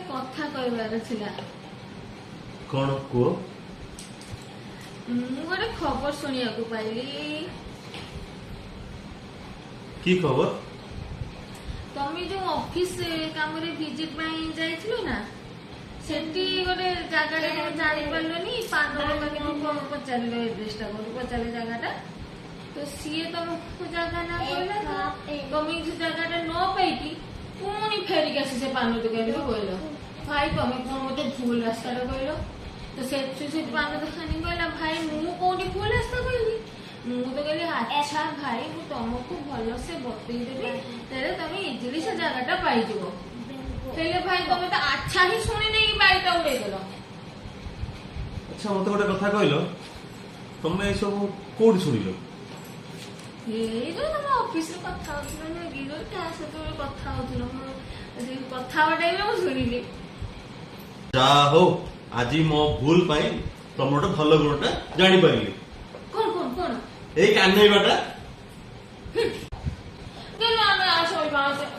କଥା କହିବାର ଥିଲା। କଣ କୁହ? ମୁଁ ଗୋଟେ ଖବର ଶୁଣିବାକୁ ପାଇଲି। କି ଖବର? ତମେ ଯୋଉ ଅଫିସ କାମରେ ଭିଜିଟ ପାଇଁ ଯାଇଥିଲ ନା, ସେଠି ଗୋଟେ ଜାଗାଟା ତମେ ଜାଣିପାରିଲନି। ପାନ ଦୋକାନୀକୁ ପଚାରିଲ, ଏଡ୍ରେସଟା କୋଉଠି ପଚାରିଲେ ଜାଗାଟା, ତ ସିଏ ତମକୁ ଜାଗା ନା କହିଲା। ତ ତମେ ସେ ଜାଗାଟା ନ ପାଇକି ପୁଣି ଫେରିକି ଆସି ସେ ପାନ ଦୋକାନୀକୁ କହିଲ, "ଭାଇ, ତମେ କଣ ମତେ ଭୁଲ ରାସ୍ତାଟା କହିଲ?" ତ ସେଠୁ ସେଠି ପାନ ଦୋକାନୀ କହିଲା, "ଭାଇ, ମୁଁ କୋଉଠି ଭୁଲ ରାସ୍ତା କହିଲି? ମୁଁ ତ କହିଲି, ଆଚ୍ଛା ଭାଇ, ମୁଁ ତମକୁ ଭଲସେ ବତେଇଦେବି, ତାହେଲେ ତମେ ଇଜିଲି ସେ ଜାଗାଟା ପାଇଯିବ।" ହେଲେ ଭାଇ, ତମେ ତ ଆଚ୍ଛା ହିଁ ଶୁଣି ନେଇକି ବାଇଟା ଉଡେଇଦେଲ। ଆଚ୍ଛା, ମତେ ଗୋଟେ କଥା କହିଲ, ତମେ ଏସବୁ କୋଉଠି ଶୁଣିଲ? ଏଇ ଯୋଉ ତମ ଅଫିସରେ କଥା ହଉଥିଲ ନୁହେଁ କି, ଯୋଉ କାହା ସହିତ ଗୋଟେ କଥା ହଉଥିଲ, ମୁଁ ସେଇ କଥା ହବା ଟାଇମରେ ମୁଁ ଶୁଣିଲି। ଯାହା ହଉ, ଆଜି ମୋ ଭୁଲ ପାଇଁ ତମର ଗୋଟେ ଭଲ ଗୁଣଟା ଜାଣିପାରିଲି। କଣ କଣ କଣ? ଏଇ କାନେଇବାଟା। ଗେଲୁ, ଆମେ ଆଉ ଶୋଇବା।